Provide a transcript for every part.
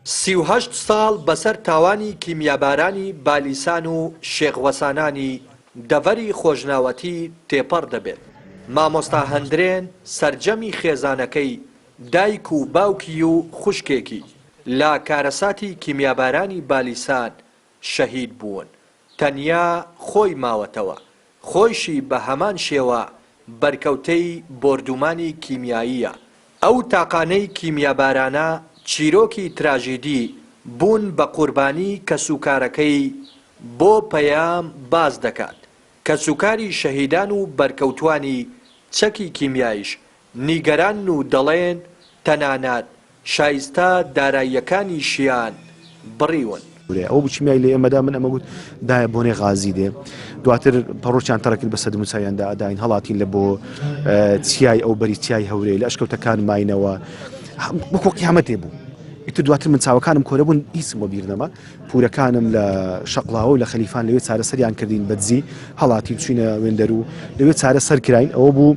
38 ساڵ بەسەر تاوانی کیمیابارانی بالیسان و شێخ وەسانانی دەڤەری خۆشناوەتی تێپەڕ دەبێت، مامۆستا هەندرێن سەرجەمی خێزانەکەی دایک و باوکی و خوشکێکی لە کارەساتی کیمیابارانی بالیسان شەهید بوون، تەنیا خۆی ماوەتەوە، خۆیشی بە هەمان شێوە بەرکەوتەی بۆردومانی کیمیاییە. ئەو تاقانەی کیمیابارانە چیرۆکی تراژیدی بوون بە قوربانی کەسوکارەکەی بۆ پەیام باس دەکات، کەسوکاری شەهیدان و بەرکەوتوانی چەکی کیمیایش نیگەرانن و دەڵێن تەنانەت شایستە داراییەکانیشیان بڕیون. ئەوە بوو کیمیای لە ئێمەدا من ئەمە گوت دایە بۆنێ غازی دێ دواتر پەڕۆکیان تەڕ کرد بە سەدم و چاویاندا ئەداین هەڵاتین لە بۆ چیای ئەو بەری چیای هەورێ لە ئەشکەوتەکان ماینەوە وەکو قیامەتێ بوو ئیتر دواتر من چاوەکانم کۆرە بوون هیچم وەبیر نەما پورەکانم لە شەقڵاوە و لە خەلیفان لەوێ چارەسەریان کردین بەدزی هەڵاتین چوینە وێندەر و لەوێ چارەسەر کراین ئەوە بوو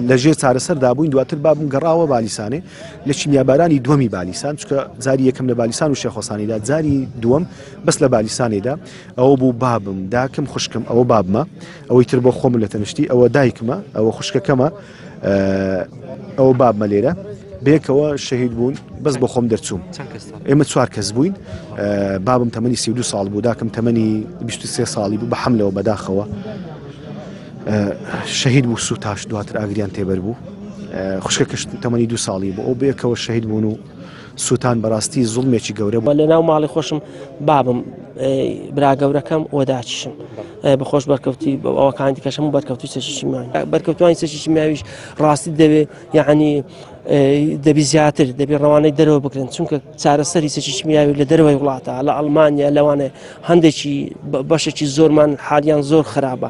لەژێر چارەسەردا بووین دواتر بابم گەڕاوە بالیسانێ لە کیمیابارانی دووەمی بالیسان چکە جاری یەکەم لە بالیسان و شێخۆسانیدا جاری دووەم بەس لە بالیسانێدا ئەوە بوو بابم داکم خوشکم ئەوە بابمە ئەوەی تر بۆ خۆم لە تەنیشتی ئەوە دایکمە ئەوە خوشکەکەمە ئەوە بابمە لێرە بێکەوە شەهید بوون بەس بۆ خۆم دەرچووم ئێمە چوار کەس بووین بابم تەمەنی 32 ساڵ بوو داکم تەمەنی 23 ساڵی بوو بە حملەوە بەداخەوە شەهید بوو سوتاش دواتر ئاگریان تێبەر بوو خوشکەکەش تەمەنی دوو ساڵی بوو ئەو بەیەکەوە شەهید بوون و سووتان بەڕاستی زوڵمێکی گەورە بوو. لە ناو ماڵی خۆشم بابم برا گەورەکەم و داچشم بەخۆش بەرکەوتی ئەوەکان دیکەش هەموو بەرکەوتوی چەکی شیمیاوی بەرکەوتوانی چەکی شیمیاویش ڕاستی دەوێ یعنی دەبی زیاتر دەبی ڕەوانەی دەرەوە بکرێن چونکە چارەسەری چەکی شیمیاوی لە دەرەوەی وڵاتە لە ئەڵمانیا لەوانەیە هەندێکی بەشێکی زۆرمان حالیان زۆر خراپە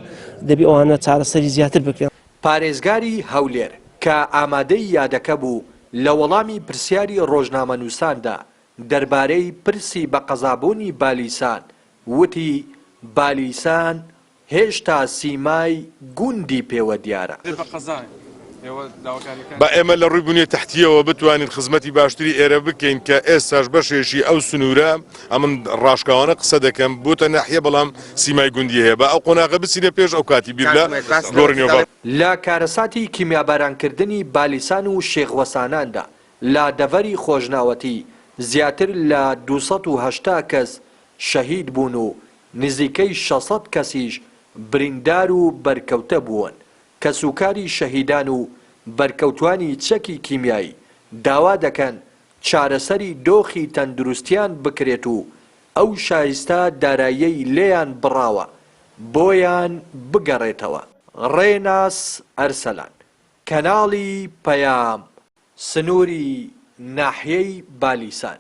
دەبی ئەوانە چارەسەری زیاتر بکرێن. پارێزگاری هەولێر کە ئامادەی یادەکە بوو لە وەڵامی پرسیاری ڕۆژنامەنووساندا دەربارەی پرسی بەقەزابوونی بالیسان وتی، بالیسان هێشتا سیمای گوندی پێوە دیارە. با ئێمە لە ڕووی بنیە تەحتییەوە بتوانین خزمەتی باشتری ئێرە بکەین کە ئێستاش بەشێکی ئەو سنوورە، ئەمن ڕاشکاوانە قسە دەکەم، بۆتە ناحیە بەڵام سیمای گوندی هەیە. با ئەو قۆناغە بچینە پێش ئەو کاتی بیر لە گۆڕینەوە با. لە کارەساتی کیمیابارانکردنی بالیسان و شێخ وەساناندا لە دەڤەری خۆشناوەتی زیاتر لە 280 کەس شەهید بوون و نزیکەی 600 کەسیش بریندار و بەرکەوتە بوون. کەسوکاری شەهیدان و بەرکەوتوانی چەکی کیمیایی داوا دەکەن چارەسەری دۆخی تەندروستیان بکرێت و ئەو شایستە داراییەی لێیان بڕاوە بۆیان بگەڕێتەوە. ڕێناس ئەرسەلان، کەناڵی پەیام، سنووری ناحیەی بالیسان.